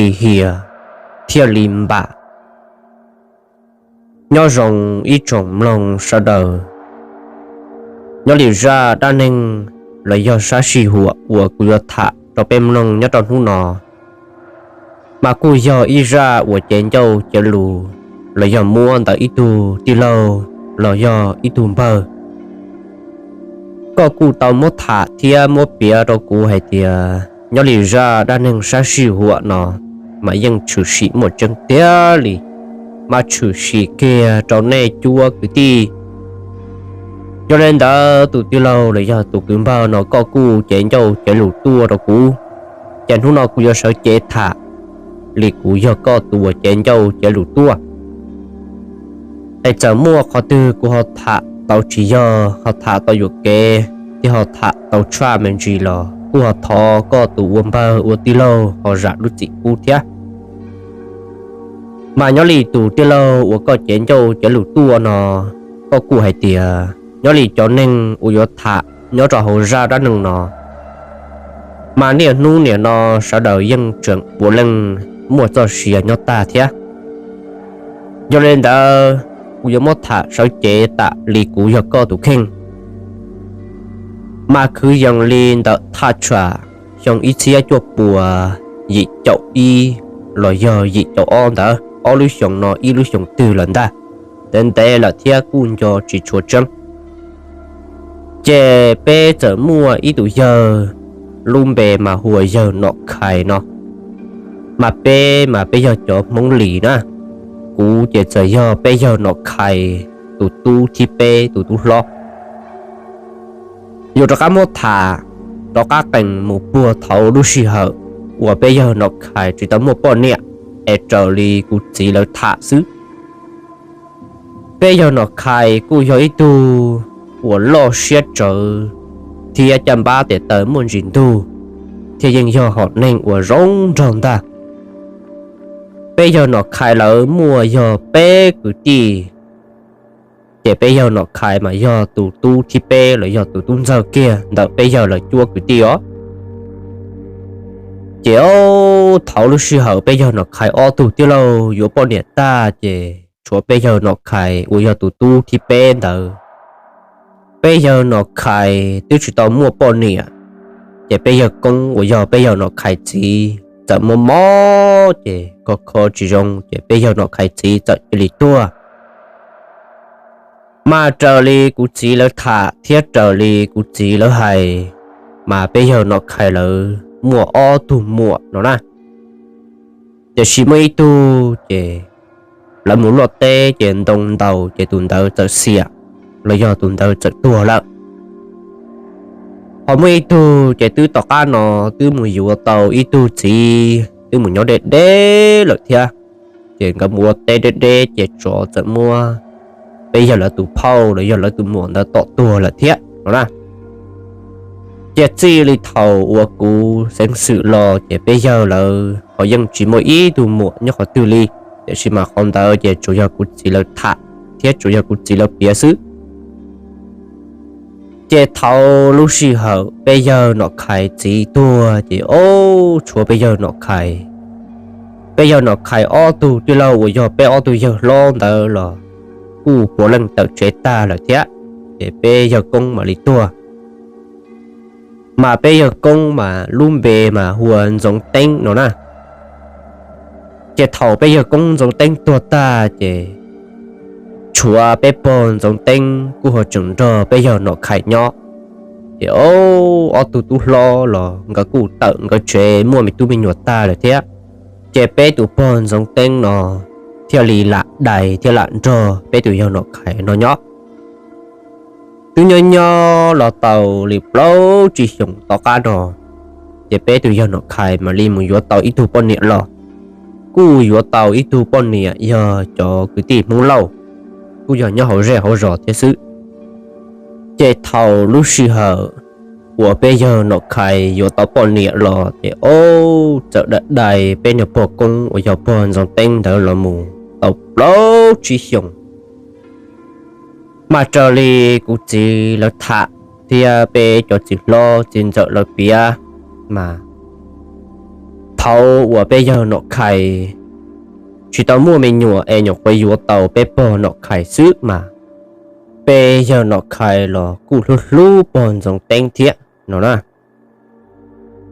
lim hiam thiaj li npam. Nyob zoo ib tsoom mloog sawv daws, nyob li zaj dab neeg los yog sab sij huam uas kuv yuav tham rau peb mloog nyob rau hnub no, mas kuj yog ib zaj uas cev ncauj cev lus los yog muab ntawm ib tug tij laug los yog ib tug npawg. Koj kuj tau muab tham thiab muab piav rau kuv hais tias nyob li zaj dab neeg sab sij huam no mas yeej tshwm sim muaj tseeb tiag li, mas tshwm sim kiag rau nej cuab kwv tij. Yog li ntawd tus tij laug los yog tus kwv npawg no koj kuj cev ncauj cev lus tuaj rau kuv, ces hnub no kuv yuav sawv cev tham li kuv yog koj tus uas cev ncauj cev lus tuaj. Es txawm muaj qhov twg kuv ho tham tau tsis yog, ho tham tau yuam kev, thiab ho tham tau tshaj me ntsis los kuj ho thov koj tus ua npawg ua tij laug ho zam lub txim pub thiab. Mas nyob li tus tij laug uas koj cev ncauj cev lus tuaj no, koj kuj hais tias nyob li cov neeg uas yuav tham nyob rau hauv zaj dab neeg no, mas niaj hnub niam no sawv daws yeej tseem puav leej muaj txoj sia nyob tag thiab. Yog li ntawd, kuv yuav muab tham sawv cev tam li kuv yog koj tus kheej. Mas kwv yees li ntawm thaj tsam xyoo ib txhiab cuaj puas yim caum ib los yog yim caum ob ntawd, ob lub xyoo no ib lub xyoo twg lawm ntag, ntev ntev lawm thiab kuj nco tsis tshua tseeb. Ces peb txawm muaj ib tus yawg, lub npe mas hu ua yawg Nom Khais no. Mas peb mas peb yog cov Hmoob Lis na, kuv ces txawm yog peb yawg Nom Khais tus tub thib peb, tus tub hlob. Yuav rov qab muab tham rov qab qees mus puag thaum lub sij hawm uas peb yawg Nom Khais tsis tau muaj poj niam, es raws li kuv txiv lawv tham xwb. Peb yawg Nom Khais kuj yog ib tug uas loj siab tsawv thiab caj npab tes taw muaj ntsis ntug, thiab yeej yog hom neeg uas zoo nraug ntag. Peb yawg Nom Khais lawv muaj yog peb kwv tij, ces peb yawg Nom Khais mas yog tus tub thib peb los yog tus tub ntxawg kiag ntawm peb yawg lawv cuab kwv tij os. Ces thaum lub sij hawm peb yawg Nom Khais ob tug tij laug yuav poj niam tag ces tshuav peb yawg Nom Khais uas yog tus tub thib peb ntawd. Peb yawg Nom Khais twb tsis tau muaj poj niam, ces peb yawg Koob uas yog peb yawg Nom Khais txiv txawm mob mob ces kho kho tsis zoo ces peb yawg Nom Khais txiv txawm cia li tuag. Mas raws li kuv txiv lawv tham thiab raws li kuv txiv lawv hais, mas peb yawg Nom Khais lawv muaj ob tug muam no na. Tiam sis muaj ib tug ces lawv mus luaj teb ces ntoo ntaus ces tus ntawd txawm xiam los yog tus ntawd txawm tuag lawm. Ho muaj ib tug ces twb tom qab no twb mus yuav tau ib tug txiv twb mus nyob deb deb lawm thiab. Ces nkawd mus ua teb deb deb ces tsov txawm muab peb yawg lawv tus phauj los yog lawv tus muam ntawd tom tuag lawm thiab no na. Ces txij li thaum uas kuv xeev xwm los ces peb yawg lawv ho yeej tsis muaj ib tug muam nyob qhov twg li, tiam sis mas qhov ntawd ces tsuas yog kuv txiv lawv tham thiab tsuas yog kuv txiv lawv piav xwb. Ces thaum lub sij hawm peb yawg Nom Khais txiv tuag ces ob tshuav peb yawg Nom Khais, peb yawg Nom Khais ob tug tij laug uas yog peb ob tug yawg hlob ntawd los kuj puav leej tawm tsev tag lawm thiab, ces peb yawg Koob mam li tuag. Mas peb yawg Koob mas lub npe mas hu ua Ntxoov Teeb no na. Ces thaum peb yawg Koob Ntxoov Teeb tuag tag ces tshuav peb pog Ntxoov Teeb kuj ho tseem nrog peb yawg Nom Khais nyob. Ces ob tug tub hlob los nkawd kuj tawm nkawd tsev muaj me tub me nyuam tag lawm thiab. Ces peb tus pog Ntxoov Teeb no thiaj li lam dais thiab lam nrog peb tus yawg Nom Khais no nyob. Twb nyob nyob los tau li plaub tsib xyoos tom qab no, ces peb tus yawg Nom Khais mam li mus yuav tau ib tug poj niam los. Kuj yuav tau ib tug poj niam yog cov kwv tij Hmoob Lauj, kuj yog nyob hauv zej hauv zos thiab xwb. Ces thaum lub sij hawm uas peb yawg Nom Khais yuav tau poj niam los ces ob txawm dais peb niag pog Koob uas yog pog Ntxoov Teeb ntawd los mus tau plaub tsib xyoos. Mas raws li kuv txiv lawv tham thiab peb cov txiv hlob txiv ntxawm lawv piav mas thaum uas peb yawg Nom Khais tsis tau muaj me nyuam es nyuam qhuav yuav tau peb pog Nom Khais xwb mas, peb yawg Nom Khais los kuj hlub hlub pog Ntxoov Teeb thiab no na.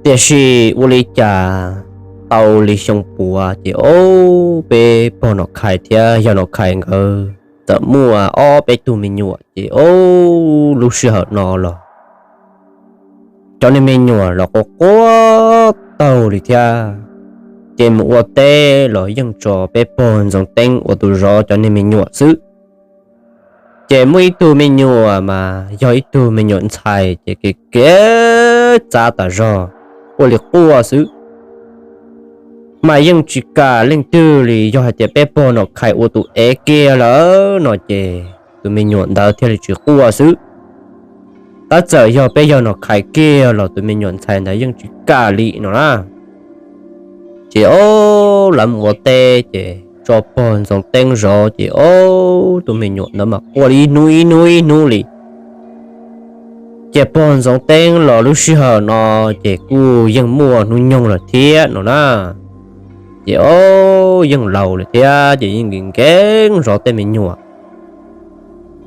Tiam sis ua li cas tau li xyoo puav ces ob peb pog Nom Khais thiab yawg Nom Khais nkawd txawm muaj ob peb tug me nyuam ces ob lub sij hawm no los cov niag me nyuam los quaj quaj taug li thiab. Ces mus ua teb los yeej tso peb pog Ntxoov Teeb ua tus zov cov niag me nyuam xwb. Ces muaj ib tug me nyuam mas yog ib tug me nyuam ntxhais ces kev kev txav tas zog, quaj li quaj xwb, mas yeej tsis kam leej twg li. Yog hais tias peb pog Nom Khais ua tus ev kiag lawm no ces tus me nyuam ntawd thiaj li tsis quaj xwb. Tab txawm yog peb yawg Nom Khais kiag los tus me nyuam ntxhais ntawd yeej tsis kam li no na. Ces ob lawv mus ua teb ces tso pog Ntxoov Teeb zov ces ob tus me nyuam ntawd mas quaj li ib hnub ib hnub ib hnub li. Ces pog Ntxoov Teeb los lub sij hawm no ces kuj yeej muaj hnub nyoog lawm thiab no na. Ces ob yeej laus lawm thiab ces yeej nkees nkees zov tej me nyuam.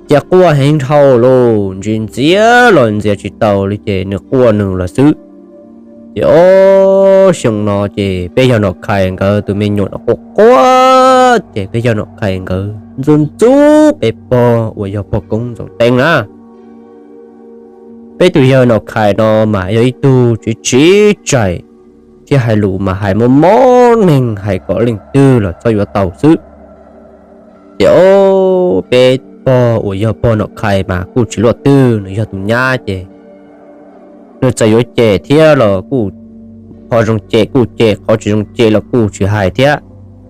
Ces quaj heev dhau los ntsia ntxiav los ntxias tsis tau li ces nws quaj nws los xwb. Ces ob xyoo no ces peb yawg Nom Khais nkawd tus me nyuam no quaj quaj ces peb yawg Nom Khais nkawd ntxub ntxub peb pog uas yog pog Koob Ntxoov Teeb na. Peb tus yawg Nom Khais no mas yog ib tug tsis tsim txaim thiab hais lus mas hais mob mob neeg hais kom leej twg los txhob yuav tau xwb. Ces ob peb pog uas yog pog Nom Khais mas kuj tsis luaj twg, nws yog tus nyab ces nws txawm yuav cem thiab los kuj qhov zoo cem kuj cem, qhov tsis zoo cem los kuj tsis hais thiab.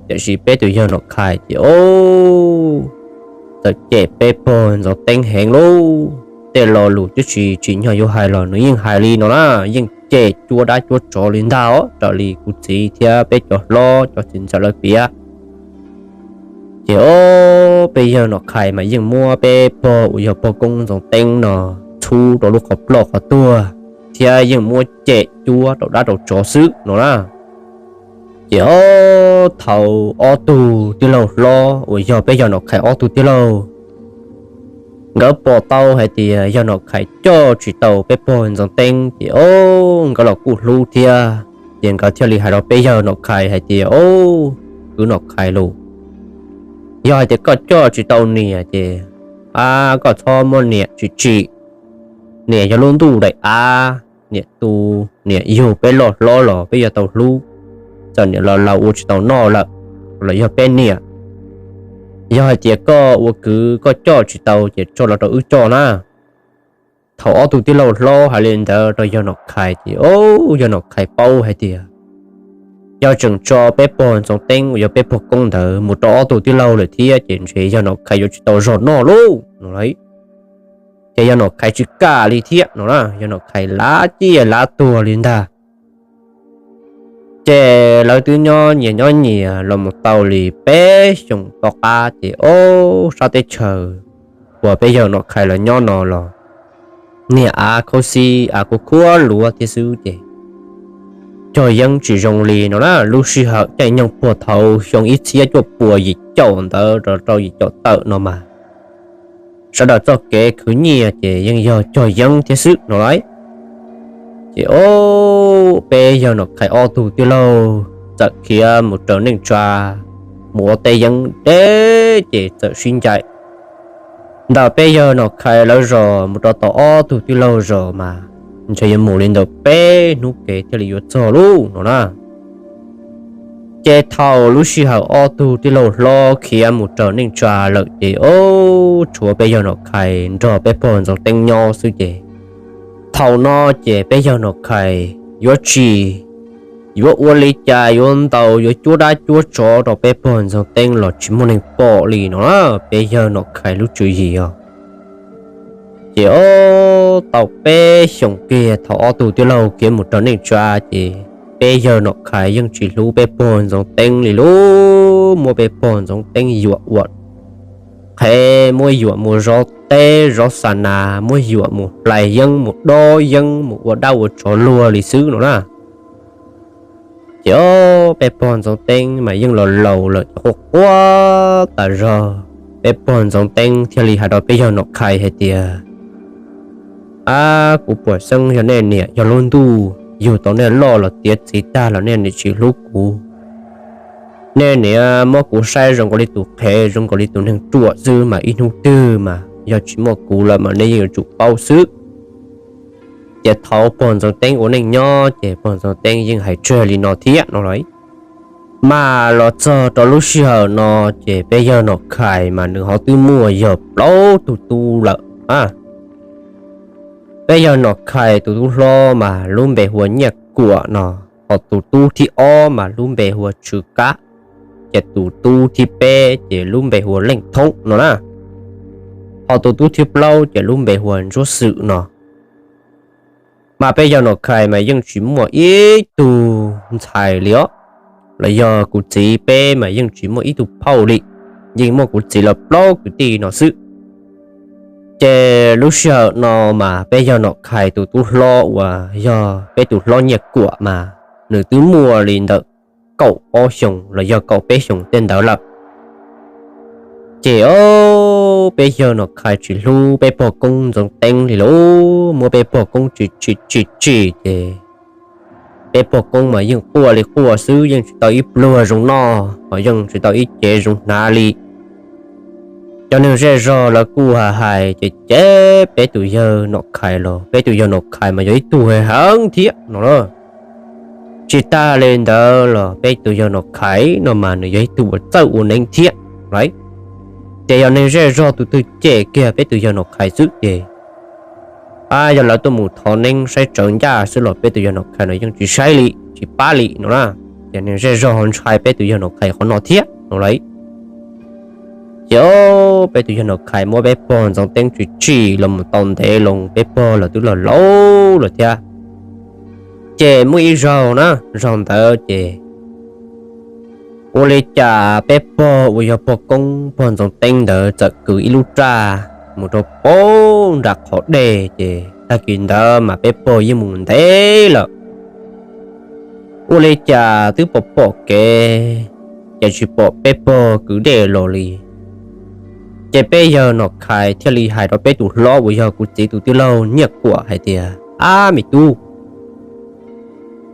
Tiam sis peb tus yawg Nom Khais ces ob txawm cem peb pog Ntxoov Teeb heev lauj. Tej lo lus twb tsis tsim nyog yuav hais los nws yeej hais li no na, yeej cem cuab dab cuab tsov li ntag os, raws li kuv txiv thiab peb cov hlob cov txiv ntxawm lawv piav. Ces ob peb yawg Nom Khais mas yeej muab peb pog uas yog pog Koob Ntxoov Teeb no txhub rau lub qhov ploj qhov tuag thiab yeej muab cem cuab rau dab rau tsov xwb no na. Ces ob thaum ob tug tij laug hlob uas yog peb yawg Nom Khais ob tug tij laug, nkawd pom tau hais tias yawg Nom Khais coj tsis tau peb pog Ntxoov Teeb ces ob nkawd los kuj hlub thiab. Ces nkawd thiaj li hais rau peb yawg Nom Khais hais tias, Ob, kwv Nom Khais lauj, yog hais tias koj coj tsis tau niam ces, a, koj txhob muab niam tsim tsim. Niam yog lub ntuj daim av, niam tu, niam yug peb loj hlob los peb yuav tau hlub. Txawm niam los laus ua tsis tau noj lawm, los yog peb niam. Yog hais tias koj ua kwv koj coj tsis tau ces tso los rau wb coj na. Thaum ob tug tij laug hlob hais li ntawd rau yawg Nom Khais ces, o, yawg Nom Khais paub hais tias yog tseem tso peb pog Ntxoov Teeb uas yog peb pog Koob ntawd mus rau ob tug tij laug lawm thiab ces ntshe yawg Nom Khais yuav tsis tau zog noj lauj no lauj. Ces yawg Nom Khais tsis kam li thiab no na, yawg Nom Khais lav ciaj lav tuag li ntag. Ces lawv twb nyob nyias nyob nyias los mus tau li peb xyoos tom qab ces, o, sab teb chaws uas peb yawg Nom Khais los nyob no los niag av khaub xib av khuab khuab luav thiab xwb ces cog yeeb tsis zoo li no na. Lub sij hawm caij nyoog puag thaum xyoo ib txhiab cuaj puas yim caum ntawd rau rau yim caum tawm no mas sawv daws txoj kev khwv nyiaj ces yeej yog cog yeeb thiab xwb no lauj. Ces, o, peb yawg Nom Khais ob tug tij laug txawm khiav mus raws neej tsa, mus ua tej yeeb deb ces txawm sib ncaim ntawm peb yawg Nom Khais lawv zos mus rau tom ob tug tij laug zos mas ntshe yuav mus li ntawm peb hnub kev thiaj li yuav txog lauj no na. Ces thaum lub sij hawm ob tug tij laug hlob khiav mus raws neej tsa lawm ces, o, tshuav peb yawg Nom Khais nrog peb pog Ntxoov Teeb nyob xwb ces thaum no ces peb yawg Nom Khais yuav tsis, yuav ua li cas yuav ntaus yuav cuab dab cuab tsov rau peb pog Ntxoov Teeb los tsis muaj neeg pom li no na, peb yawg Nom Khais lub tswv yim os. Ces, o, tau peb xyoos kiag thaum ob tug tij laug khiav mus raws neej tsa ces peb yawg Nom Khais yeej tsis hlub peb pog Ntxoov Teeb li lauj, muab peb pog Ntxoov Teeb yuam ua qhev, muab yuam mus zov teb zov xa nas, muab yuam mus hlais yeeb mus dob yeeb mus ua dab ua tsov luag li xwb no na. Ces ob peb pog Ntxoov Teeb mas yeej los laus lawm, quaj quaj tas zog. Peb pog Ntxoov Teeb thiaj li hais rau peb yawg Nom Khais hais tias, Ab, kuv puas xeeb yog nej niam yog lub ntuj yug tau nej loj los tiav txiv tag los nej niam tsis hlub kuv. Nej niam muab kuv saib zoo nkaus li tus qhev, zoo nkaus li tus neeg ruam xwb mas ib hnub twg mas yog tsis muaj kuv lawm mas nej yeej yuav tsum paub xwb. Ces thaum pog Ntxoov Teeb ua neej nyob ces pog Ntxoov Teeb yeej hais tsawg li no thiab no los. Mas los txog rau lub sij hawm no ces peb yawg Nom Khais mas nws ho twb muaj yog plaub tug tub lawm. Peb yawg Nom Khais tus tub hlob mas lub npe hu ua Nyiaj Kuam no, ho tus tub thib ob mas lub npe hu ua Tswv Kab, ces tus tub thib peb ces lub npe hu ua Leej Thoob no na, ho tus tub thib plaub ces lub npe hu ua Ntsuab Xwm no. Mas peb yawg Nom Khais mas yeej tsis muaj ib tug ntxhais li os, los yog kuv txiv peb mas yeej tsis muaj ib tug phauj li, yeej muaj kuv txiv lawv plaub kwv tij no xwb. Ces lub sij hawm no mas peb yawg Nom Khais tus tub hlob uas yog peb tus hlob Nyiaj Kuam mas nws twb muaj li ntawm kaum ob xyoos los yog kaum peb xyoos tej ntawd lawm. Ces ob peb yawg Nom Khais tsis hlub peb pog koob Ntxoov Teeb li lauj, muab peb pog koob tsim tsim tsim tsim ces peb pog koob mas yeej quaj li quaj xwb, yeej tsis tau ib pluag zoo noj, ho yeej tsis tau ib cev zoo hnav li. Cov neeg zej zog lawv kuj hais hais ces ces peb tus yawg Nom Khais los peb tus yawg Nom Khais mas yog ib tug heev thiab no. Tsis tag li ntawd los peb tus yawg Nom Khais no mas nws yog ib tug uas txawj ua neeb thiab lauj. Ces yog neeg zej zog tus twg cem kiag peb tus yawg Nom Khais xwb ces, a, yog lawv tuaj mus thov neeb saib tsawv ncaj xwb los peb tus yawg Nom Khais no yeej tsis saib li tsis pab li no na. Ces neeg zej zog ho ntshai peb tus yawg Nom Khais qhov no thiab no lauj. Ces peb tus yawg Nom Khais muab peb pog Ntxoov Teeb tsim tsim los mus tau ntev loo, peb pog los twb los laus lawm thiab. Ces muaj ib zaug na, zaug ntawd ces ua li cas peb pog uas yog pog koob pog Ntxoov Teeb ntawd txawm kwv ib lub raj mus rau pem nram qhov dej, ces tag kis ntawd mas peb pog yeej mus ntev lawm. Ua li cas twb pom pom kev, ces tsis pom peb pog kwv dej los li. Ces peb yawg Nom Khais thiaj li hais rau peb tus hlob uas yog kuv txiv tus tij laug Nyiaj Kuam hais tias, Ab me tub,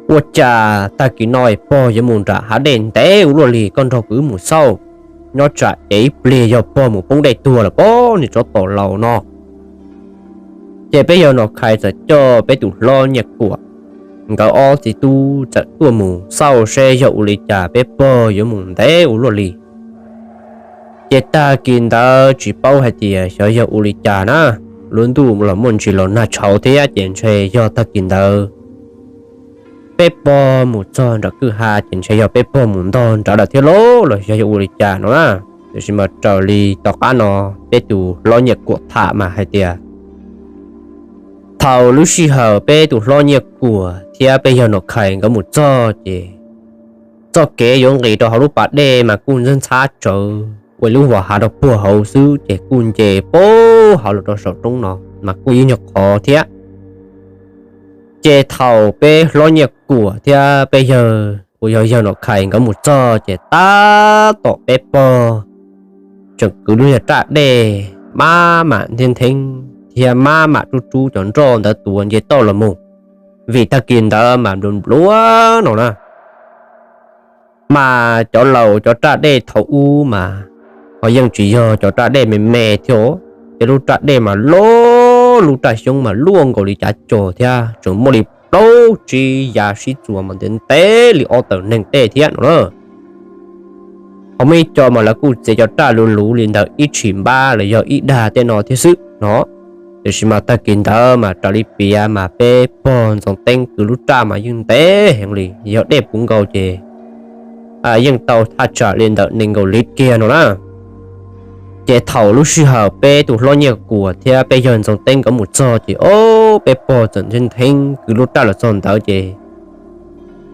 ua cas tag kis no pog yuav mus nram hav dej ntev ua luaj li, koj nrog kuv wb mus xauj, nyob tsam ces ib pliag yog pog mus poob dej tuag lawm pob niag tsov tom laus no. Ces peb yawg Nom Khais txawm coj peb tus hlob Nyiaj Kuam, nkawd ob txiv tub txawm tuaj mus xauj seb yog ua li cas peb pog yuav mus ntev ua luaj li. Ces tag kis ntawd tsis paub hais tias xyov yog ua li cas na, lub ntuj los muaj ntsis los nag tshauv thiab ces ntshe yog tag kis ntawd peb pog mus txog nram kwj ha ces ntshe yog peb pog mus ntog nrad lawm thiab lauj, los xyov yog ua li cas no na. Tiam sis mas raws li tom qab no peb tus hlob Nyiaj Kuam tham mas hais tias, thaum lub sij hawm peb tus hlob Nyiaj Kuam thiab peb yawg Nom Khais nkawd mus txog ces txoj kev yuav nqis rau hauv lub pas dej mas kuj ntxhab ntxhab tsawv ua lub vos hav rau puag hauv xwb, ces kuj nce puag hauv los rau saum roob no mas kuj ib nyuag qhov thiab. Ces thaum peb hlob Nyiaj Kuam thiab peb yawg uas yog yawg Nom Khais nkawd mus txog ces tab tom peb pog tseem kwv lub niag raj dej mab mam ntheeb ntheeb thiab mab mam rub rub cov nroj ntawd tuav nce toj los mus, vim tag kis ntawd mas nplua nplua no na. Mas cov laus cov raj dej thaum ub mas ho yeej tsis yog cov raj dej me me thiab, ces lub raj dej mas loj, lub raj xyoob mas luaj nkaus li cav cos thiab tseem muaj li plaub tsib yav sib txuas mas ntev ntev li ob tawm neeg tej thiab no na. Ho muaj ib co mas lawv kuj txiav cov raj luv luv li ntawm ib tshim npab los yog ib dag tej no thiab xwb no. Tiam sis mas tag kis ntawd mas raws li piav mas peb pog Ntxoov Teeb kwv lub raj mas yeej ntev heev li, yog dej puv nkaus ces yeej tau thaj tsam li ntawm nees nkaum liv kiag no na. Ces thaum lub sij hawm peb tus hlob Nyiaj Kuam thiab peb yawg Ntxoov Teeb nkawd mus txog ces ob peb pog txawm ntheeb ntheeb kwv lub raj los txog ntawd ces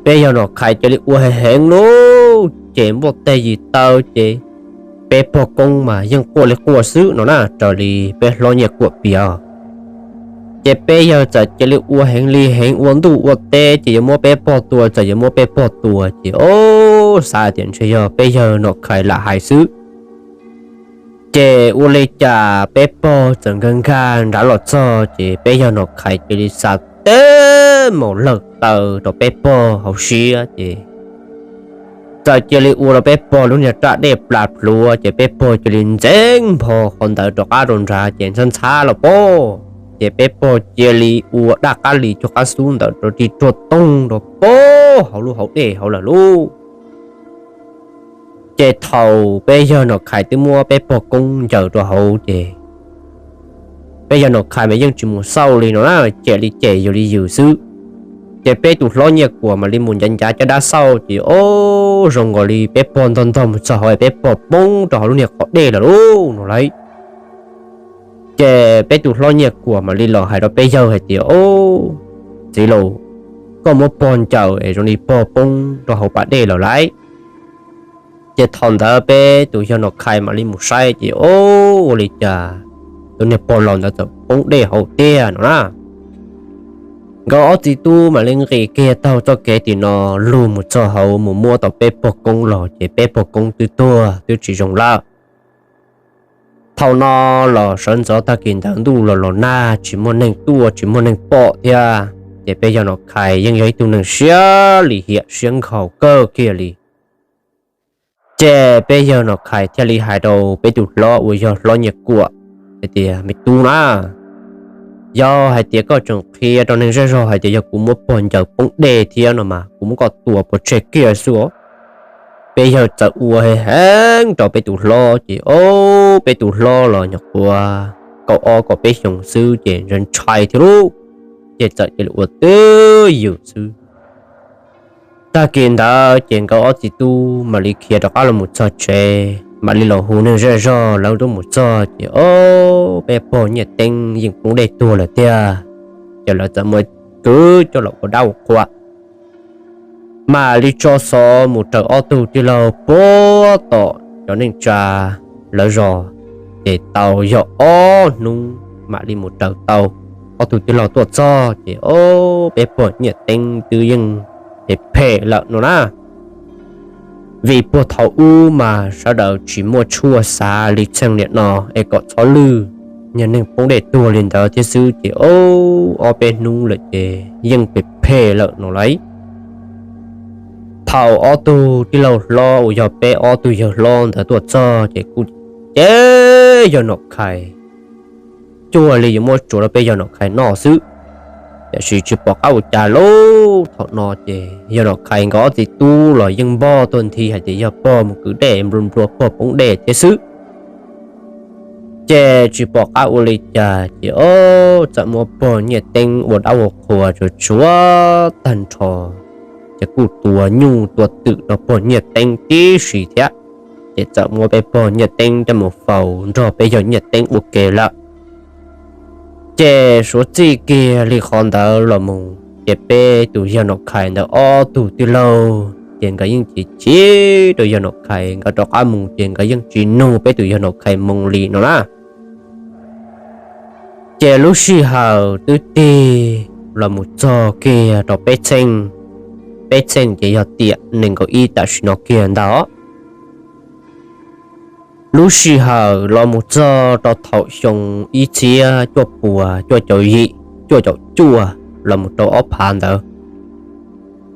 peb yawg Nom Khais cia li ua heev heev lauj, ces npuaj teg yim taw ces peb pog koob mas yeej quaj li quaj xwb no na, raws li peb hlob Nyiaj Kuam piav. Ces peb yawg txawm cia li ua heev li heev, ua ntuj ua teb ces yuav muab peb pog tua, txawm yuav muab peb pog tua ces ob xav tias ntshe yog peb yawg Nom Khais lam hais xwb. Ces ua li cas peb pog txawm nkag nkag nrad los txog ces peb yawg Nom Khais cia li xa teb maum lawm taw rau peb pog hauv siab ces txawm cia li ua rau peb pog lub niag raj dej plas plhuav ces peb pog cia li ntxeev npho qhov ntawd rov qab rau nrad ces ntxhab ntxhab los pog, ces peb pog cia li ua daj qab li cuag qab xub ntawd rau ris ruag toog rau pog hauv lub hauv dej hauv lawm lauj. Ces thaum peb yawg Nom Khais twb muab peb pog koob ncaws rau hauv ces peb yawg Nom Khais mas yeej tsis mus xauj li no na, cem li cem yws li yws xwb. Ces peb tus hlob Nyiaj Kuam mam li mus ncav ncav caj dab xauj ces ob zoo nkaus li peb pog ntog ntog mus txog hauv peb pog poob rau hauv lub niag qhov dej lawm lauj no lauj. Ces peb tus hlob Nyiaj Kuam mam li los hais rau peb yawg hais tias, Txiv laus, koj muab pog ncaws es zoo li pog poob rau hauv pas dej lawm lauj. Ces thaum ntawd peb tus yawg Nom Khais mam li mus saib ces ob ua li cas tus niag pog laus ntawd txawm poob dej hauv tiag no na. Nkawd ob txiv tub mam li nqis kiag taug txoj kev tim no lug mus txog hauv mus muab tau peb pog koob los ces peb pog koob twb tuag twb tsis zoo lawm. Thaum no los sawv ntxov tag kis ntawd ntuj los los nag tsis muaj neeg tuaj tsis muaj neeg pom thiab ces peb yawg Nom Khais yeej yog ib tug neeg siab lim hiam siab nkhaus kawg kiag li. Ces peb yawg Nom Khais thiaj li hais rau peb tus hlob uas yog hlob Nyiaj Kuam hais tias, Me tub na, yog hais tias koj tseem qhia rau neeg zej zog hais tias yog kuv muab pog ncaws poob dej thiab no mas kuv muab koj tua pov tseg kiag xwb os. Peb yawg txawm ua heev rau peb tus hlob ces ob peb tus hlob los nyuam qhuav kaum ob kaum peb xyoos xwb ces ntshai ntshai thiab lauj, ces txawm cia li ua twj ywm xwb. Tag kis ntawd ces nkawd ob txiv tub mam li khiav rov qab los mus txog tsev mam li los hu neeg zej zog lawv tuaj mus txog ces ob peb pog Nyiaj Teeb yeej poob dej tuag lawm tiag. Ces lawv txawm muab kwv coj los ua dab ua qhua, mam li tso xov mus raws ob tug tij laug puag tom cov neej tsa lawv zos, ces tau yog ob hnub mam li mus raws tau ob tug tij laug tuaj txog ces ob peb pog Nyiaj Teeb twb yeej phem phem lawm no na. Vim puag thaum ub mas sawv daws tsis muaj tshuaj xav li txheej niam no es kom txhob lwj, niag neeg poob dej tuag li ntawd thiab xwb ces ob peb hnub lawm ces yeej phem phem lawm no lauj. Thaum ob tug tij laug hlob uas yog peb ob tug yawg hlob ntawd tuaj txog ces kuj cem yawg Nom Khais cuag li yuav muab tsuav rau peb yawg Nom Khais noj xwb. Tiam sis tsis pom qab ua cas lauj, thaum no ces yawg Nom Khais nkawd ob txiv tub los yeej npog tuag nthi hais tias yog pog mus kwv dej nplua nplua pog poob dej thiab xwb. Ces tsis pom qab ua li cas ces ob txawm muab pog Nyiaj Teeb ua dab ua qhua tsuav tsuav tag nrho, ces kuj tua nyuj tua twm rau pog Nyiaj Teeb tib si thiab. Ces txawm muab peb pog Nyiaj Teeb coj mus faus nrog peb yawg Nyiaj Teeb ua ke lawm. Ces suav txij kiag li qhov ntawd los mus ces peb tus yawg Nom Khais ntawd ob tug tij laug ces nkawd yeej chim chim rau yawg Nom Khais, nkawd rov qab mus ces nkawd yeej tsis nug peb tus yawg Nom Khais moo li no na. Ces lub sij hawm twb tig los mus txog kiag rau peb txheej, peb txheej ces yog tiam nees nkaum ib tam sim no kiag ntag. Lub sij hawm los mus txog rau thaum xyoo ib txhiab cuaj puas cuaj caum yim, cuaj caum cuaj los mus rau ob phav ntawd,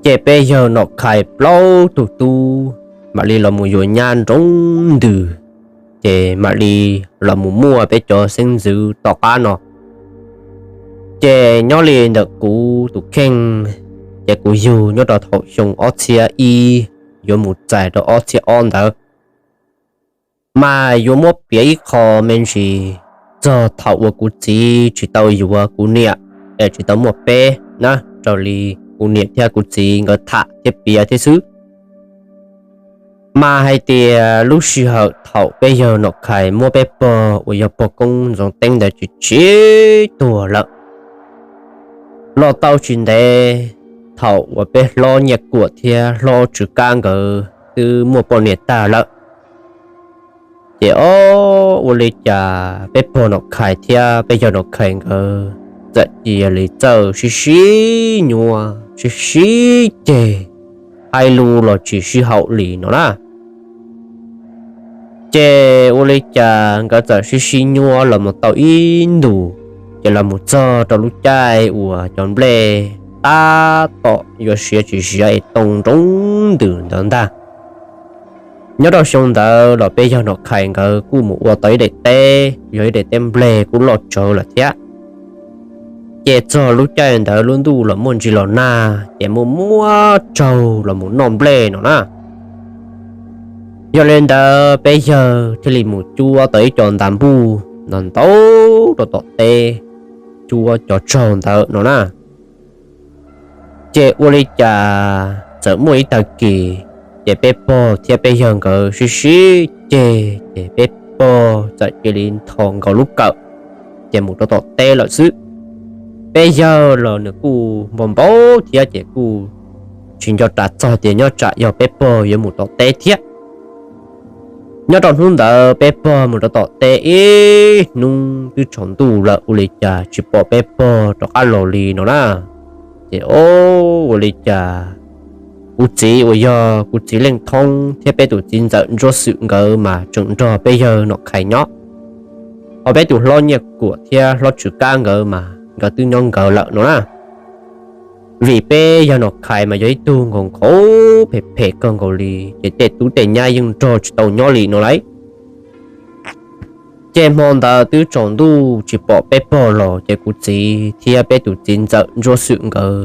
ces peb yawg Nom Khais plaub tug tub mam li los mus yuav nyab nroo ntws, ces mam li los mus muaj peb cov xeeb ntxwv tom qab no. Ces nyob li ntawm kuv tus kheej, ces kuv yug nyob rau thaum xyoo ob txhiab ib yuav mus txais rau ob txhiab ob ntawd, mas yuav muab piav ib qho me ntsis txog thaum uas kuv txiv tsis tau yuav kuv niam, es tsis tau muaj peb na, raws li kuv niam thiab kuv txiv nkawd tham thiab piav thiab xwb. Mas hais tias lub sij hawm thaum peb yawg Nom Khais muab peb pog uas yog pog koob Ntxoov Teeb ntawd tsis tsis tuag lawm, los tau tsis ntev, thaum uas peb hlob Nyiaj Kuam thiab hlob Tswv Kab nkawd twb muaj poj niam tag lawm. Ces ob ua li cas peb pog Nom Khais thiab peb yawg Nom Khais nkawd txawm cia li txawj sib sib nyuaj sib sib ceg, hais lus los tsis sib haum li no na. Ces ua li cas nkawd txawm sib sib nyuaj los mus tau ib ntus, ces los mus txog rau lub caij uas cov nplej tab tom yuav siav tsis siav es too nroo ntws ntawd ntag. Nyob rau xyoo ntawd los peb yawg Nom Khais nkawd kuj mus ua tau ib daim teb, yog ib daim teb nplej kuj loj tsawv lawm thiab. Ces txog lub caij ntawd lub ntuj los muaj ntsis los nag, ces muaj muaj tsaug los mus noj nplej no na. Yog li ntawd peb yawg thiaj li mus cuab tau ib co ntas npuj ntau ntau rau tom teb, cuab cov tsaug ntawd no na. Ces ua li cas txawm muaj ib tag kis, ces peb pog thiab peb yawg nkawd sib sib ceg, ces peb pog txawm cia li nthos nkaus lub kawm, ces mus rau tom teb lawm xwb. Peb yawg los nws kuj npau npau thiab, ces kuj tsis nco ras txog tias nyob tsam yog peb pog yuav mus tom teb thiab. Nyob rau hnub ntawd peb pog mus rau tom teb ib hnub twb tsaus ntuj lawm, ua li cas tsis pom peb pog rov qab los li no na. Ces o, ua li cas kuv txiv uas yog kuv txiv Leej Thoob thiab peb tus txiv ntxawm Ntsuab Xwm nkawd mas tseem nrog peb yawg Nom Khais nyob, ho peb tus hlob Nyiaj Kuam thiab hlob Tswv Kab nkawd mas nkawd twb nyob nkawd lawm no na. Vim peb yawg Nom Khais mas yog ib tug nkaus nkhaus phem phem kawg nkaus li, ces tej tub tej nyab yeej nrog tsis tau nyob li no lauj. Ces hmo ntawd twb tsaus ntuj tsis pom peb pog los, ces kuv txiv thiab peb tus txiv ntxawm Ntsuab Xwm nkawd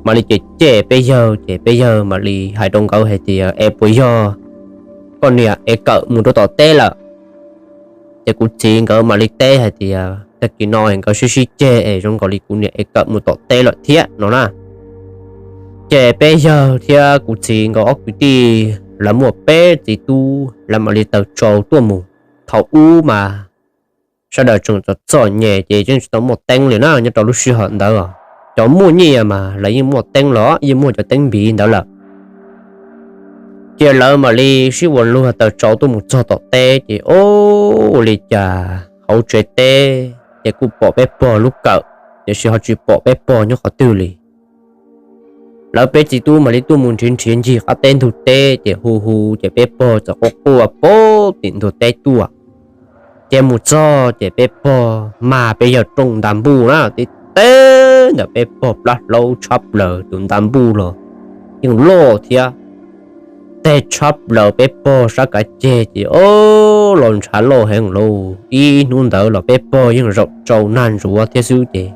mam li cem cem peb yawg, ces peb yawg mam li hais rau nkawd hais tias, Es puas yog koj niam es kawm mus rau tom teb lawm? Ces kuv txiv nkawd mam li teb hais tias, Tag kis no es nkawd sib sib ceg es zoo nkaus li kuv niam es kawm mus tom teb lawm thiab no na. Ces peb yawg thiab kuv txiv nkawd ob kwv tij, lawv muaj peb txiv tub, lawv mam li taws tsau tuaj mus. Thaum ub mas sawv daws tseem txom txom nyem ces yeej tsis tau muaj teeb li na. Nyob rau lub sij hawm ntawd cov muaj nyiaj mas lawv yeej muaj teeb los yeej muaj cov teeb npiv ntawd lawm. Ces lawv mam li sib ua luag taws tsau tuaj mus txog tom teb, ces o, ua li cas hauv tsev teb ces kuj pom peb pog lub kawm, tiam sis ho tsis pom peb pog nyob qhov twg li. Lawv peb txiv tub mam li tuaj mus nrhiav nrhiav ncig qab teb ntug teb, ces hu hu ces peb pog txawm quaj quaj pem tim ntug teb tuaj. Ces mus txog ces peb pog mag peb yawg rooj nta npuj na, tib teg ntawm peb pog plab hlaub tshab plaws, tus nta npuj los yeej loj thiab. Teg tshab plaws peb pog sab kav ceg ces o, los ntshav loj heev lauj. Ib hnub ntawd los peb pog yeej zaum tsau nag ntsuav thiab xwb ces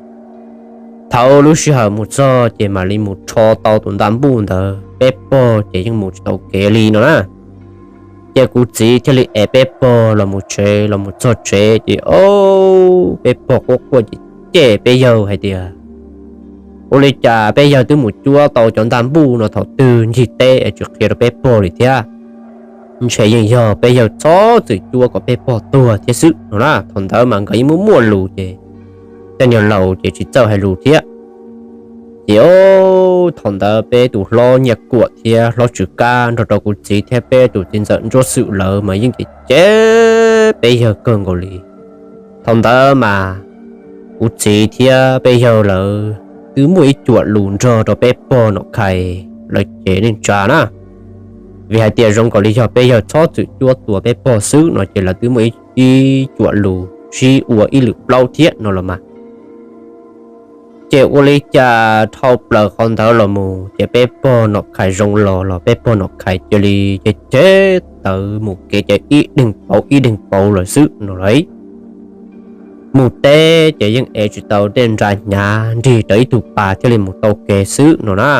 thaum lub sij hawm mus txog ces mam li mus rho tau tus nta npuj ntawd, peb pog ces yeej mus tsis tau kev li no na. Ces kuv txiv thiaj li ev peb pog los mus tsev, los mus txog tsev ces o, peb pog quaj quaj ces cem peb yawg hais tias, Ua li cas peb yawg twb mus cuab tau cov nta npuj no thaum twg ncig teb es tsis qhia rau peb pog li thiab? Ntshe yeej yog peb yawg txhob txwm cuab kom peb pog tuag thiab xwb no na. Thaum ntawd mas nkawd yeej muaj muaj lus ces tej niag laus ces tsis txawj hais lus thiab. Ces o, thaum ntawd peb tus hlob Nyiaj Kuam thiab hlob Tswv Kab nrog rau kuv txiv thiab peb tus txiv ntxawm Ntsuab Xwm lawv mas yeej cem cem peb yawg kawg nkaus li. Thaum ntawd mas kuv txiv thiab peb yawg lawv twb muaj ib cuam lus nrog rau peb pog Nom Khais lawv cev neej tsa na, vim hais tias zoo nkaus li yog peb yawg txhob txwm cuab tua peb pog xwb no ces lawv twb muaj ib cuam lus sib ua ib lwm plaub thiab no los mas. Ces ua li cas dhau plaws qhov ntawd los mus ces peb pog Nom Khais zoo los los peb pog Nom Khais cia li cem cem tawv mus kev ces ib dheej pauv ib dheej pauv lawm xwb no lauj. Mus teb ces yeej ev tsis tau dej nra hnyav nrig rau ib tug pas thiaj li mus tau kev xwb no na.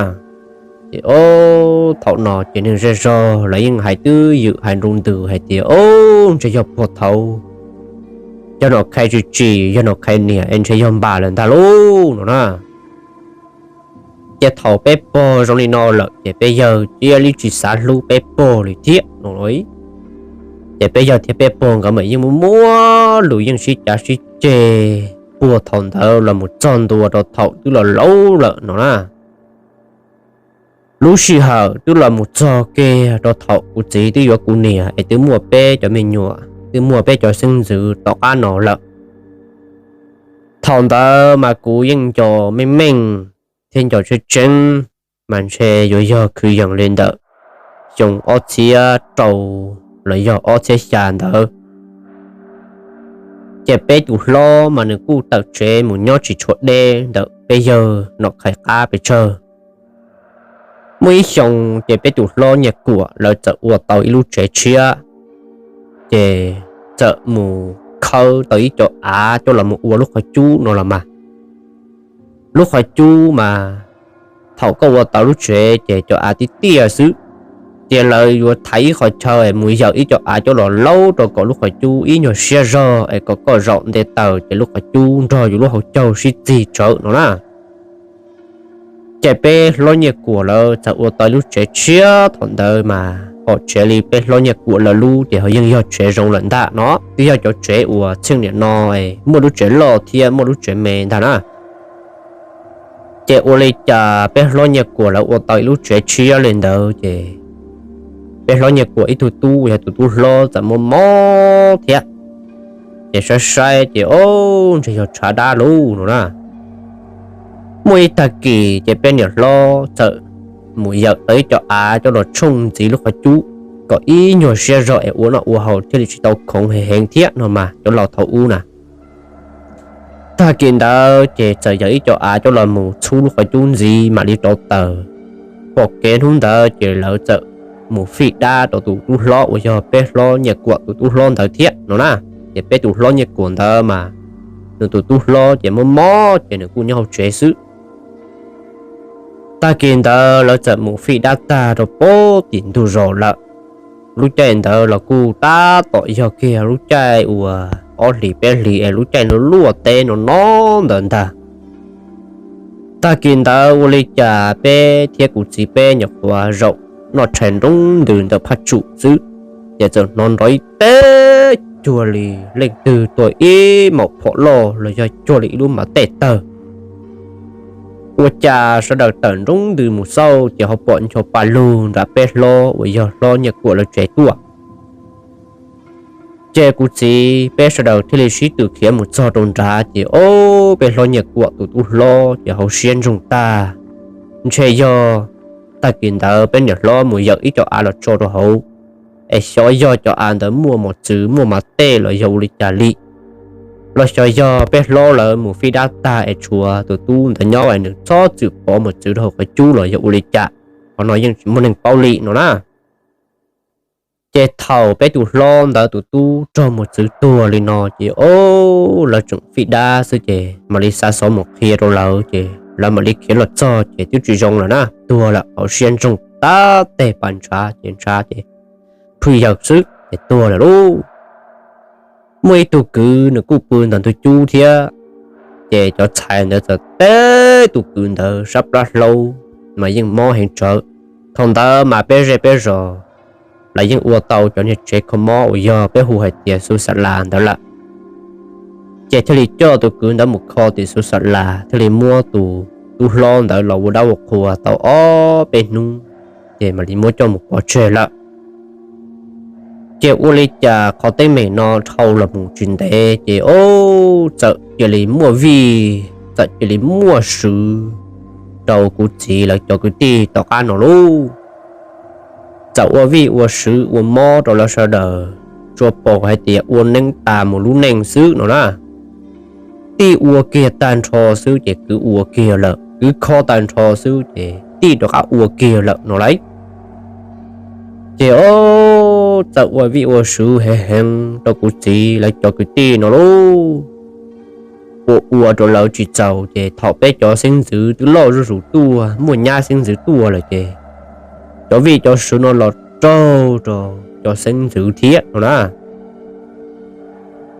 Ces o, thaum no ces neeg zej zog lawv yeej hais twb ywm hais nroo ntws hais tias, O, ntshe yog puag thaum yog Nom Khais tsis tsim, yog Nom Khais niam es ntshe yog npam lawm ntag lauj no na. Ces thaum peb pog zoo li no lawm ces peb yawg cia li tsis xav hlub peb pog li thiab no lauj. Ces peb yawg thiab peb pog nkawd mas yeej muaj muaj lus yeej sib cav sib ceg puag thaum ntawd los mus txog ntua rau thaum twb los laus lawm no na. Lub sij hawm twb los mus txog kiag rau thaum kuv txiv twb yuav kuv niam es twb muaj peb cov me nyuam, twb muaj peb cov xeeb ntxwv tom qab no lawm. Thaum ntawd mas kuv yeej nco meej meej thiab nco tseeb tseeb, mas ntshe yuav yog kwv yees li ntawm xyoo ob txhiab rau los yog ob txhiab xya ntawd. Ces peb tus hlob mas nws kuj tawm tsev mus nyob tsis tshua deb ntawm peb yawg Nom Khais qab pes tsawg. Muaj ib xyoo ces peb tus hlob Nyiaj Kuam lawv txawm ua tau ib lub tsev tshiab, ces txawm mus khawb tau ib co av coj los mus ua lub qhov cub no los mas. Lub qhov cub mas thaum koj ua tau lub tsev ces cov av tib tiaj xwb, ces lawv yuav thaiv ib qhov chaw mus yawm ib co av coj los laub rau kom lub qhov cub ib nyuag siab zog es kom koj zaum nte taws ces lub qhov cub nrog yus lub hauv caug sib txig tsawv no na. Ces peb hlob Nyiaj Kuam lawv txawm ua tau ib lub tsev tshiab thaum ntawd mas, qhov tsev li peb hlob Nyiaj Kuam lawv lub ces ho yeej yog tsev zoo lawm ntag no, twb yog cov tsev uas txheej niam no muaj lub tsev loj thiab muaj lub tsev me ntag na. Ces ua li cas peb hlob Nyiaj Kuam lawv ua tau ib lub tsev tshiab li ntawd ces peb hlob Nyiaj Kuam ib tug tub yog tus tub hlob txawm mob mob thiab, ces saib saib ces o, ntshe yog tshav dab lub no na. Muaj ib tag kis ces peb niam hlob txawm mus yawm tau ib co av coj los tshooj ntxiv lub qhov cub kom ib nyuag siab zog es ua noj ua haus thiaj li tsis tau khoov heev heev thiab no mas cov laus thaum ub na. Tag kis ntawd ces txawm yawm ib co av coj los mus txhub lub qhov cub ntxiv mam li rau taws. Pom kev hnub ntawd ces lawv txawm mus fij dab rau tus tub hlob uas yog peb hlob Nyiaj Kuam tus tub hlob ntawd thiab no na. Ces peb tus hlob Nyiaj Kuam ntawd mas nws tus tub hlob ces mob mob ces nws kuj nyob hauv tsev xwb. Tag kis ntawd lawv txawm mus fij dab tag rau pem tim ntug zos lawm. Lub caij ntawd los kuj tab tom yog kiag lub caij uas ob hlis peb hlis es lub caij luaj teb no no ntawd ntag. Tag kis ntawd ua li cas peb thiab kuv txiv peb nyuam qhuav zaum noj tshais nroo ntws ntawm phaj tsum xwb, ces txawm hnov nrov ib teg cuag li leej twg tua ib maum phom loj los yog cuag li ib lub mas tej tawg. Ua cas sawv daws tawm nroo ntws mus xauj ces ho pom ncho pa lug nram peb hlob uas yog hlob Nyiaj Kuam lawv tsev tuaj. Ces kuv txiv peb sawv daws thiaj li sib tw khiav mus txog rau nrad ces o, peb hlob Nyiaj Kuam tus tub hlob ces hauv siab ntsoog tag. Ntshe yog tag kis ntawd peb niam hlob mus yawm ib co av los tso rau hauv, es xyov yog cov av ntawd muaj mos txwv muaj mas tej los yog ua li cas li, los xyov yog peb hlob lawv mus fij dab tag es tshuav tus tub ntawd nyob es nws txhob txwm pov mos txwv rau hauv qhov cub los yog ua li cas. Qhov no yeej tsis muaj neeg paub li no na. Ces thaum peb tus hlob ntawd tus tub raug mos txwv tuag li no ces o, lawv tseem fij dab xwb ces mam li xa xov mus qhia rau lawv ces lawv mam li khiav los txog ces twb tsis zoo lawm na, tuag lawm, hauv siab ntsoog tab teg pas ntshav ces ntshav ces phwj yawg xwb ces tuag lawm lauj. Muaj ib tug kwv nws kuj pw ntawm ntug cub thiab, ces cov txhais ntawd txawm teb tus kwv ntawd sab plab hlaub mas yeej mob heev tsawv. Thaum ntawd mas peb zej peb zos lawv yeej ua tau cov niag tsev kho mob uas yog peb hu hais tias xus xa las ntawd lawm. Ces thiaj li coj tus kwv ntawd mus kho tim xus xa las thiaj li muab tus tub hlob ntawd los ua dab ua qhua tau ob peb hnub, ces mam li muab coj mus pov tseg lawm. Ces ua li cas qhov teeb meem no dhau los mus tsis ntev ces o, txawm cia li muaj vij, txawm cia li muaj swv rau kuv txiv lawv cov kwv tij tom qab no lauj. Txawm ua vij ua swv ua mob rau lawv sawv daws, tsuas pom hais tias ua neeb tas mus lub neej xwb no na. Tij ua kiag tag nrho xwb ces kwv ua kiag lawm, kwv kho tag nrho xwb ces tij rov qab ua kiag lawm no lauj. Ces o, txawm ua vij ua swv heev heev rau kuv txiv lawv cov kwv tij no lauj. Ua ua rau lawv tsis txaus ces thaum peb cov xeeb ntxwv twb loj zuj zus tuaj, muaj nyab xeeb ntxwv tuaj lawm ces cov vij cov swv no los raug rau cov xeeb ntxwv thiab no na.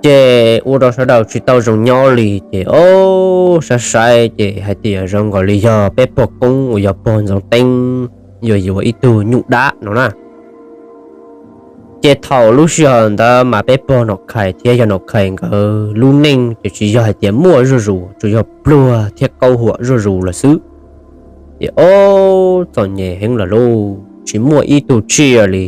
Ces ua rau sawv daws tsis tau zoo nyob li ces o, saib saib ces hais tias zoo nkaus li yog peb pog koob uas yog pog Ntxoov Teeb yuav yuav ib tug nyuj dab no na. Ces thaum lub sij hawm ntawd mas peb pog Nom Khais thiab yawg Nom Khais nkawd lub neej ces tsis yog hais tias muaj zuj zus, tsuas yog pluag thiab qaub huam zuj zus lawm xwb. Ces o, txom nyem heev lawm lauj, tsis muaj ib tug tsiaj li,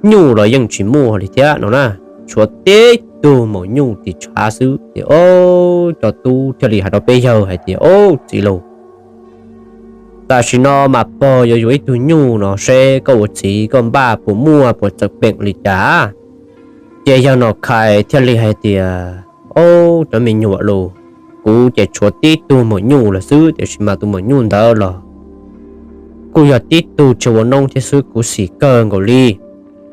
nyuj los yeej tsis muaj li thiab no na. Tshuav tib tug maum nyuj tim tshav xwb. Ces ob cov tub thiaj li hais rau peb yawg hais tias, Ob txiv laus, tam sim no mas pog yuav yuav ib tug nyuj no seb koj ua txiv koj npaj puas muaj puas txawm peem li cas. Ces yawg Nom Khais thiaj li hais tias, Ob cov me nyuam laus, kuv ces tshuav tib tug maum nyuj lawm xwb, tiam sis mas tus maum nyuj ntawd los kuj yog tib tug tsis ua noob thiab xwb, kuv xim kawg nkaus li.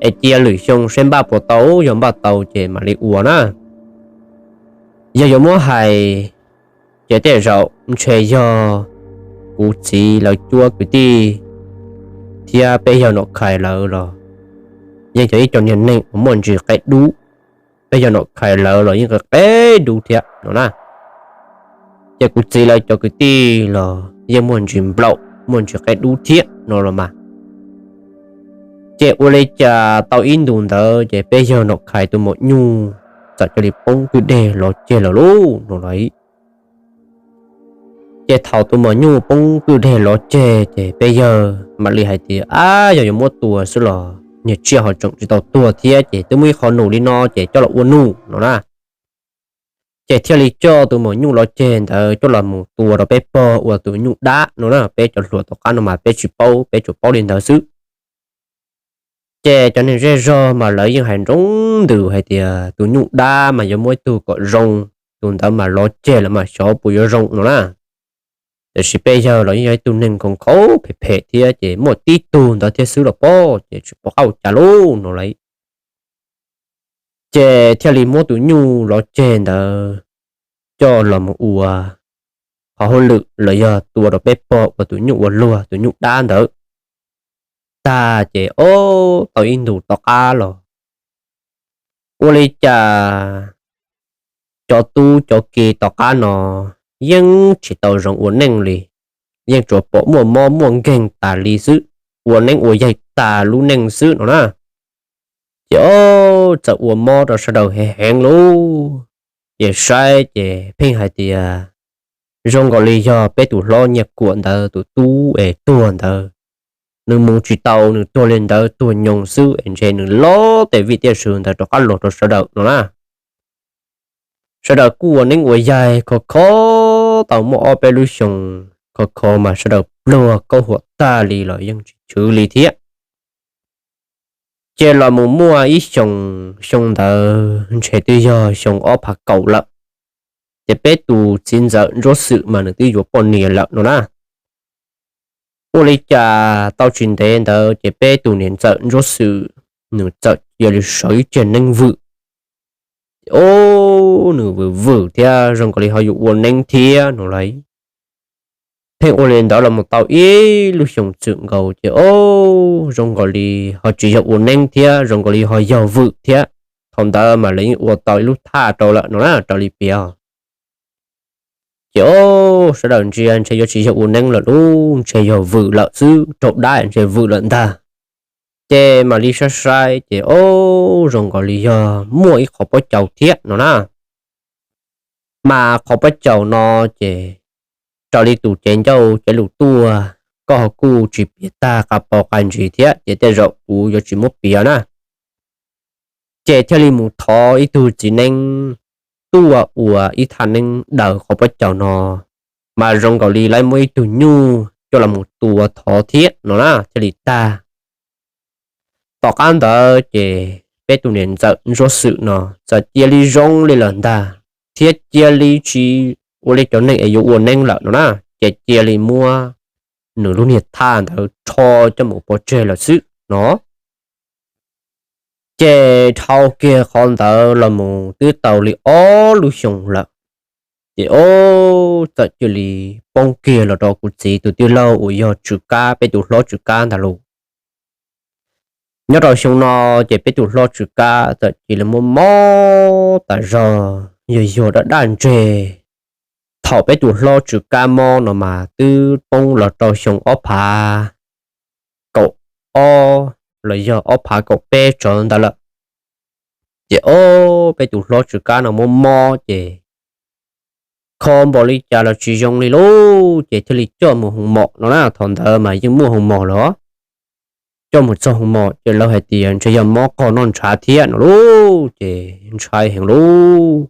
Es cia lwm xyoo seb npaj puas tau, yog npaj tau ces mam li ua na. Yog yuav muab hais ces tej zaum ntshe yog kuv txiv lawv cuab kwv tij thiab peb yawg Nom Khais lawv los yeej yog ib co niag neeg uas muaj ntsis qe dub. Peb yawg Nom Khais lawv los yeej qe dub thiab no na. Ces kuv txiv lawv cov kwv tij los yeej muaj ntsis nplaum muaj ntsis qe dub thiab no los mas. Ces ua li cas tau ib ntus ntawd ces peb yawg Nom Khais tus maum nyuj txawm cia li poob kwj deg lov ceg lawm lauj no los. Ces thaum tus maum nyuj poob kwj deg lov ceg ces peb yawg mam li hais tias, Ab, yog yuav muab tua xwb los niag tsiaj ho tseem tsis tau tuag thiab, ces twb muaj ib qho num li no ces coj los ua num no na. Ces thiaj li coj tus maum nyuj lov ceg ntawd coj los mus tua rau peb pog ua tus nyuj dab no na. Peb cov hluas tom qab no mas peb tsis paub, peb tsuas paub li ntawd xwb. Ces cov neeg zej zog mas lawv yeej hais nroo ntws hais tias tus nyuj dab mas yuav muab ib tug kom zoo, tus ntawd mas lov ceg lawm mas xyov puas yuav zoo no na. Tiam sis peb yawg los yeej yog ib tug neeg nkhaus nkhaus phem phem thiab, ces muaj tib tug ntawd thiab xwb los pob, ces tsis pom qab ua cas lauj no lauj. Ces thiaj li muab tus nyuj lov ceg ntawd coj los mus ua qhov hauj lwm los yog tua rau peb pog ua tus nyuj ua luag, tus nyuj dab ntawd tag ces ob tau ib ntus tom qab los ua li cas cov tub cov ki tom qab no yeej tsis tau zoo ua neej li, yeej tsuas pom muaj mob muaj nkeeg tas li xwb, ua neeb ua yaig tas lub neej xwb no na. Ces ob txawm ua mob rau sawv daws heev heev lauj. Ces saib ces pheej hais tias zoo nkaus li yog peb tus hlob Nyiaj Kuam ntawd tus tub es tuag ntawd, nws mus tsis tau, nws tuag li ntawd tuag nyoos xwb es ntshe nws lob tej vij tiaj sw ntawd rov qab los rau sawv daws no na. Sawv daws kuj ua neeb ua yaig khov kho tau muaj ob peb lub xyoo, khov kho mas sawv daws pluag kaub huam tag li los yeej tsis chwv li thiab. Ces los mus muaj ib xyoo, xyoo ntawd ntshe twb yog xyoo ob phav kaum lawm, ces peb tus txiv ntxawm Ntsuab Xwm mas nws twb yuav poj niam lawm no na. Ua li cas tau tsis ntev ntawd ces peb tus niam ntxawm Ntsuab Xwm nws txawm cia li sawv ib ceg neeb vwm. Ces ob nws vwm vwm thiab zoo nkaus li ho yuav ua neeb thiab no lauj. Pheej ua li ntawd los mus tau ib lub xyoo txwm nkaus ces ob zoo nkaus li ho tsis yog ua neeb thiab, zoo nkaus li ho yog vwm thiab. Thaum ntawd mas lawv yeej ua tau ib lub thaj rau lawm no na, raws li piav. Ces ob sawv daws ntsia ntshe yuav tsis yog ua neeb lawm lauj, ntshe yog vwm lawm xwb, raug dab ntshe vwm lawm ntag. Ces mam li saib saib ces ob zoo nkaus li yog muaj ib qhov pob caus thiab no na. Mas qhov pob caus no ces raws li tus cev ncauj cev lus tuaj, koj ho kuj tsis piav tag qas pau qas ntsis thiab ces tej zaum kuv yuav tsis muab piav na. Ces thiaj li mus thov ib tug txiv neeb tuaj ua ib thaj neeb daws qhov pob caus no, mas zoo nkaus li lawv muab ib tug nyuj coj los mus tua thov thiab no na thiaj li tag. Tom qab ntawd ces peb tus niam ntxawm Ntsuab Xwm no txawm cia li zoo li lawm ntag, thiab cia li tsis ua li cov neeg es yuav ua neeb lawm no na, ces cia li muab nws lub niag thaj ntawd rho coj mus pov tseg lawm xwb no. Ces dhau kiag qhov ntawd los mus twb tau li ob lub xyoo lawm, ces ob txawm cia li poob kiag los rau kuv txiv tus tij laug uas yog Tswv Kab, peb tus hlob Tswv Kab ntag lauj. Nyob rau xyoo no ces peb tus hlob Tswv Kab txawm cia li muaj mob tas zog, yog yog daj daj ntseg. Thaum peb tus hlob Tswv Kab mob no mas twb poob los rau xyoo ob phav kaum ob los yog ob phav kaum peb tsawv ntawd lawm. Ces ob peb tus hlob Tswv Kab no muaj mob ces kho npaum li cas los tsis zoo li lauj, ces thiaj li coj mus hoo mom no na. Thaum ntawd mas yeej muaj hoo mom los, coj mus txog hoo mos ces lawv hais tias ntshe yog mob qog noj ntshav thiab no lauj, ces ntshai heev lauj.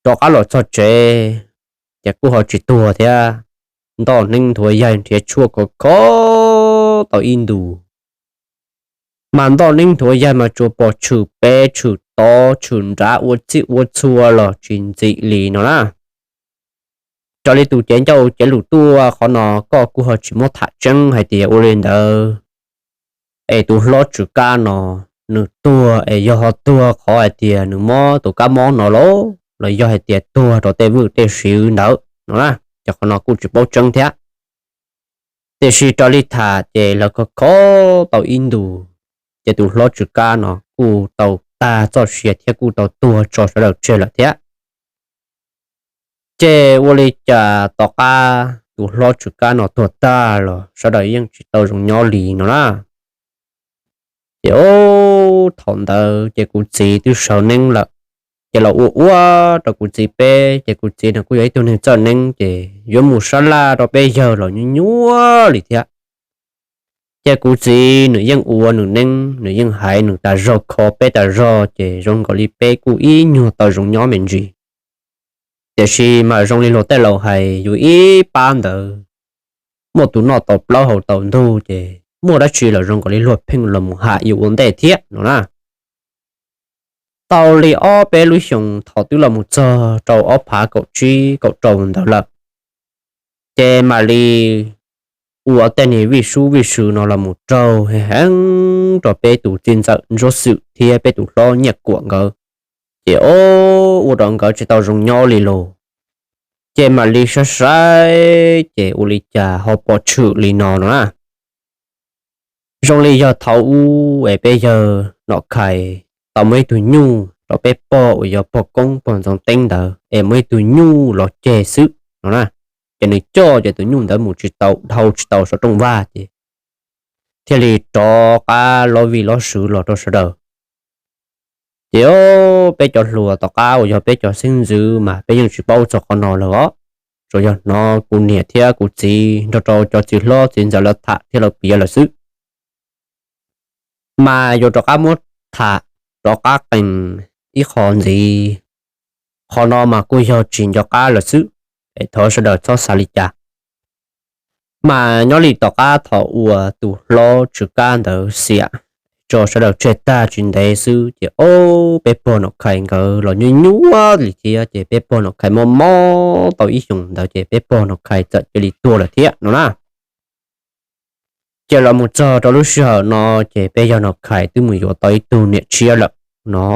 Rov qab los txog tsev, ces kuj ho tsis tuag thiab. Ntoj neeb nthuav yaig nrhiav tshuaj khov kho tau ib ntus, mas ntoj neeb nthuav yaig mas tsuas pom tshwm peb tshwm tod tshwm nrad ua txij ua txhua los tsis ntxim li no na. Raws li tus cev ncauj cev lus tuaj qhov no, koj kuj ho tsis muab tham tseeb hais tias ua li ntawd es tus hlob Tswv Kab no nws tuag es yog ho tuag qhov hais tias nws mob tus kab mob no los, los yog hais tias tuag rau tej vwj tej siv ntawd no na, ces qhov no kuj tsis paub tseeb thiab. Tiam sis raws li tham ces lawv khov kho tau ib ntus, ces tus hlob Tswv Kab no kuj tau tag txoj sia thiab kuj tau tuag tso sawv daws tseg lawm thiab. Ces ua li cas tom qab tus hlob Tswv Kab no tuag tag los sawv daws yeej tsis tau zoo nyob li no na. Ces o, thaum ntawd ces kuv txiv twb sawv neeb lawm, ces los ua ua rau kuv txiv peb, ces kuv txiv no kuj yog ib tug neeg txawj neeb, ces yuav mus sab laj rau peb yawg los nyuaj nyuaj li thiab. Ces kuv txiv nws yeej ua nws neeb, nws yeej hais nws tas zog kho peb tas zog, ces zoo nkaus li peb kuj ib nyuag tau zoo nyob me ntsis. Tiam sis mas zoo li luag tej laus hais, yus ib pab ntawd muaj tus noj tau plaub haus tau ntug, ces muaj dab tsi los zoo nkaus li luag pheej los mus ham yus ua ntej thiab no na. Tau li ob peb lub xyoos thaum twb los mus txog rau ob phav kaum tsib kaum rau ntawd lawm, ces mam li ua tej niag vij sub vij sw no los mus raug heev heev rau peb tus txiv ntxawm Ntsuab Xwm thiab peb tus hlob Nyiaj Kuam nkawd. Ces o, ua rau nkawd tsis tau zoo nyob li los, ces mam li saib saib ces ua li cas ho pom tshwm li no no na. Zoo li yog thaum ub es peb yawg Nom Khais tau muaj ib tug nyuj rau peb pog uas yog pog Koob pog Ntxoov Teeb ntawd es muaj ib tug nyuj los ceg xwb no na. Ces nws coj ces tus nyuj ntawd mus tsis tau dhau tsis tau saum rooj vag ces thiaj li rov qab lob vij lob sw los rau sawv daws. Ces o, peb cov hluas tom qab uas yog peb cov xeeb ntxwv mas peb yeej tsis paub txog qhov no lawm os. Tsuas yog hnov kuv niam thiab kuv txiv nrog rau cov txiv hlob txiv ntxawm lawv tham thiab lawv piav lawm xwb. Mas yuav rov qab muab tham rov qab qees ib qho ntxiv, qhov no mas kuj yog tsis nco qab lawm xwb, es thov sawv daws txhob xav li cas. Mas nyob li tom qab thaum uas tus hlob Tswv Kab ntawd xiam tso sawv daws tseg tag tsis ntev xwb ces o, peb pog Nom Khais nkawd los nyuaj nyuaj li thiab ces peb pog Nom Khais mob mob tau ib xyoos ntawd ces peb pog Nom Khais txawm cia li tuag lawm thiab no na. Ces los mus txog rau lub sij hawm no ces peb yawg Nom Khais twb mus yuav tau ib tug niam tshiab lawm no.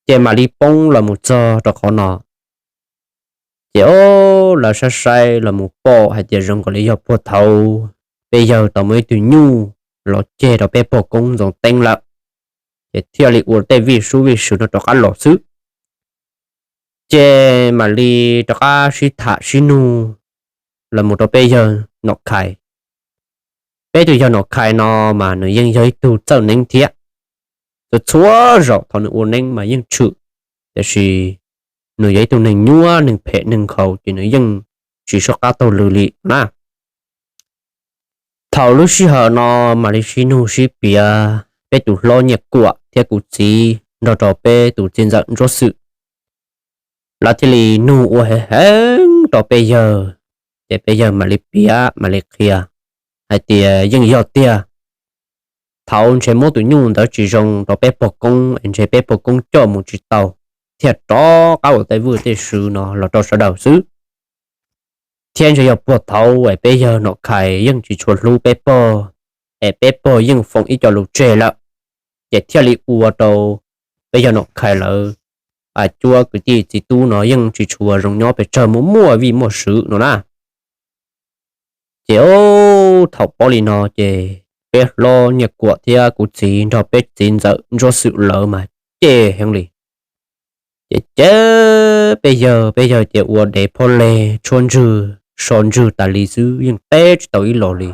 Ces mam li poob los mus txog rau qhov no. Ces o, lawv saib saib los mus pom hais tias zoo nkaus li yog puag thaum peb yawg tau muaj ib tug nyuj los ceg rau peb pog Koob Ntxoov Teeb lawm, ces thiaj li ua tej vij sub vij sw no rov qab los xwb. Ces mam li rov qab sib tham sib nug los mus rau peb yawg Nom Khais. Peb tus yawg Nom Khais no mas nws yeej yog ib tug txawj neeb thiab. Txhua txhua zaus thaum nws ua neeb mas yeej tshwm, tiam sis nws yog ib tug neeg nyuaj neeg phem neeg nkhaus ces nws yeej tsis soj qab taug lw li na. Thaum lub sij hawm no mam li sib nug sib piav, peb tus hlob Nyiaj Kuam thiab kuv txiv nrog rau peb tus txiv ntxawm Ntsuab Xwm, lawv thiaj li nug ua heev heev rau peb yawg. Ces peb yawg mam li piav mam li qhia hais tias yeej yog tiag, thaud ntshe muab tus nyuj ntawd tsis zoo rau peb pog Koob es ntshe peb pog Koob coj mus tsis tau, thiaj rov qab ua tej vwj tej sw no los rau sawv daws xwb. Thiab ntshe yog puag thaud es peb yawg Nom Khais yeej tsis tshua hlub peb pog, es peb pog yeej foom ib co lus tseg lawm, ces thiaj li ua rau peb yawg Nom Khais lawv cuab kwv tij txiv tub no yeej tsis tshua zoo nyob pes tsawg, muaj muaj vij muaj sw no na. Ces o, thaum paub li no ces peb hlob Nyiaj Kuam thiab kuv txiv nrog peb txiv ntxawm Ntsuab Xwm lawv mas cem heev li. Ces ces peb yawg, peb yawg ces ua dev phob leg tshuab ntswg so ntswg tas li xwb, yeej teb tsis tau ib los li.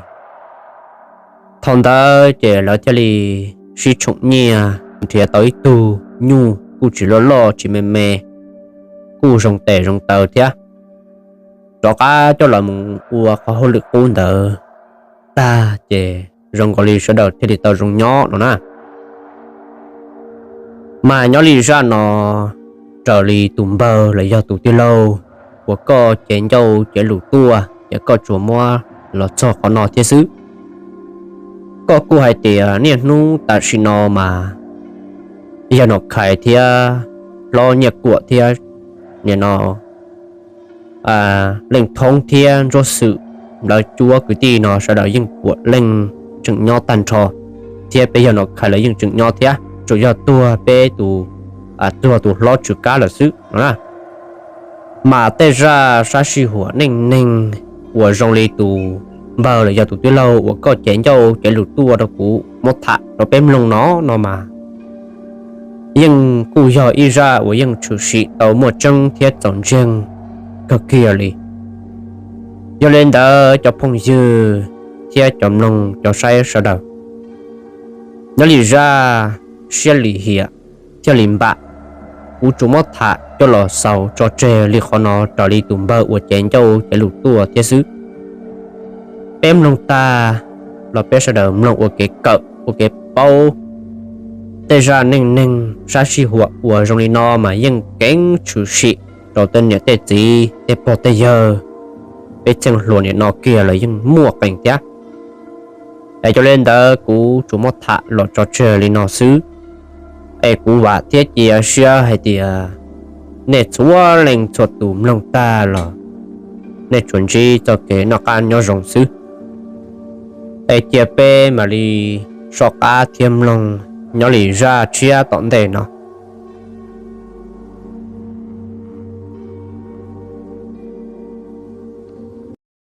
Thaum ntawd ces lawv thiaj li sib tshoom nyiaj nrhiav tau ib tug nyuj kuj tsis loj loj tsis me me, kuj zoo tes zoo taw thiab, rov qab coj los mus ua qhov hauj lwm qub ntawd tag ces zoo nkaus li sawv daws thiaj li tau zoo nyob no na. Mas nyob li zaj no, raws li tus npawg los yog tus tij laug uas koj cev ncauj cev lus tuaj ces koj tsuas muab los txog qhov no thiab xwb. Koj kuj hais tias niaj hnub tam sim no mas yawg Nom Khais thiab hlob Nyiaj Kuam thiab nim no Leej Thoob thiab Ntsuab Xwm, lawv cuab kwv tij no sawv daws yeej puav leej tseem nyob tag nrho, thiab peb yawg Nom Khais los yeej tseem nyob thiab, tsuas yog tuag peb tus, tuag tus hlob Tswv Kab lawm xwb no na. Mas tej zaj sab sij huam neej neeg uas zoo li tus npawg los yog tus tij laug uas koj cev ncauj cev lus tuaj rau kuv muab tham rau peb mloog no no mas yeej kuj yog ib zaj uas yeej tshwm sim tau muaj tseeb thiab txaus ntseeg kawg kiag li. Yog li ntawd cov phooj ywg thiab cov mloog cov saib sawv daws, nyob li zaj Siab Lim Hiam thiaj li npam, kuv tsuas muab tham coj los xaus tso tseg li qhov no raws li tus npawg uas cev ncauj cev lus tuaj thiab xwb. Peb mloog tag los peb sawv daws mloog ua kev kawm ua kev paub tej zaj neej neeg sab sij huam uas zoo li no mas yeej keev tshwm sim rau tej niam tej txiv tej pog tej yawg, peb txheej hluas nim no kiag los yeej muaj qees thiab. Es yog li ntawd kuv tsuas muab tham los tso tseg li no xwb. Es kuv vam thiab cia siab hais tias nej txhua leej txhua tus mloog tag los nej tsuas ntsib txoj kev noj qab nyob zoo xwb. Es cia peb mam li soj qab thiab mloog nyob li zaj tshiab tom ntej no.